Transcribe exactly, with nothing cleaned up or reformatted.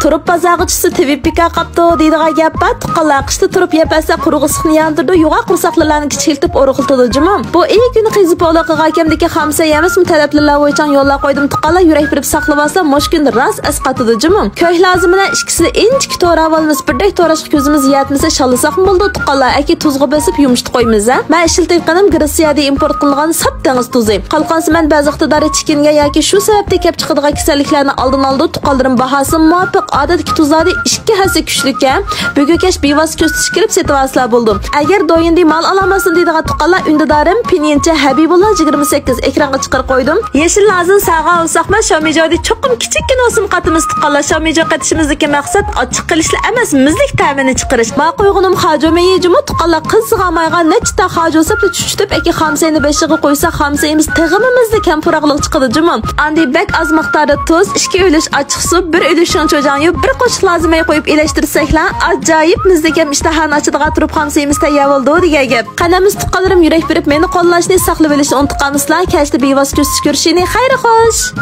تۇرۇپ بازارغا چۈشسە تېۋىپ بىكار قاپتۇ دەيدىغان گەپ بار. تۇغقانلار، قىشتا تۇرۇپ يەپ بەرسە قۇرغۇسلۇقنى ياندۇرىدۇ، يوغان قۇرساقلىرلارنى كىچىكلىتىپ ئورۇقلىتىدۇ جۇمۇ. بۇ ئېيىك كۈنى قىزىپ بولۇقىغا كەمدىكى خامسەي يەمەسمۇ تەلەپلىرىلەر بويىچە يوللاپ قويدۇم تۇغقانلار، يۈرەك بېرىپ ساقلىۋالسا مۇشۇ كۈندە راست ئەسقاتىدۇ جۇمۇ. كۆك لازىمىنى ئىككىسىنى ئىنچىكە توراۋالىمىز، بىردەك توراشقا كۆزىمىز يەتمىسە شاللىساقمۇ بولىدۇ تۇغقانلار. ئەكى تۇزغا بېسىپ يۇمشىتىپ قويىمىز ھە. مەن ئىشلىتىۋاتقىنىم گرېتسىيەدىن ئىمپورت قىلىنغان ساپ دېڭىز تۇزى. قالقانسىمان بەزى ئىقتىدارى چېكىنگەن ياكى شۇ سەۋەبتىن كەپ چىقىدىغان كېسەللىكلەرنى ئالدىنى ئالىدۇ تۇغقانلىرىم، باھاسىمۇ مۇۋاپىق، ئادەتتىكى تۇزلاردىن ئىككى ھەسسە كۈچلۈككەن. بۈگۈن كەچ بىۋاسىتە كۆرسىتىشكە كىرىپ سېتىۋالسىلار بولىدۇ. ئەگەر دويىندىن مال ئالالماسمەن دەيدىغان تۇغقانلار، ئۈندىدارىم پىنيىنچە ھەبىبۇللا يىگىرمە سەككىز ئېكرانغا چىقىرىپ قويدۇم. يېشىل نازىن ساغا ئالساقمۇ شاۋمىجاۋدىن چوقۇم كىچىككىنە بولسىمۇ قاتىمىز تۇغقانلار. شاۋمىجاۋ قېتىشىمىزدىكى مەقسەت ئاچچىق قىلىشلا ئەمەس، مۇزدەك تەمىنى چىقىرىش. ماڭا قويغىنىم خاجۇ مېيى جۇمۇ تۇغقانلار، قىزىغا مايغا نەچچە تا خاجۇ سەپلە چۈچۈتۈپ ئەكى خامسەينى بېشىغا قويسا خامسەيىمىز تېخىمۇ مۇزدەك ھەم پۇراقلىق چىقىدۇ جۇمۇ. ئاندىن بەك ئاز مىقداردا تۇز، ئىككى ئۈلۈش ئاچچىق سۇ، بىر ئۈلۈش شىڭچۇجاڭيۇ، بىر قوشۇق لازىمەي قويۇپ ئىلەشتۈرسەكلا ئاجايىپ مۇزدەك ھەم ئىشتىھانى ئاچىدىغان تۇرۇپ خامسەيىمىز تەييار بولىدۇ دېگەن گەپ. قەلەمىز تۇغقانلىرىم يۈرەك بېرىپ مېنى قوللاشنى، ساقلىۋېلىشنى ئۇنتۇپ قالمىسىلەر. كەچتە بىۋاسىتە كۆرۈشىنى خەير خوش.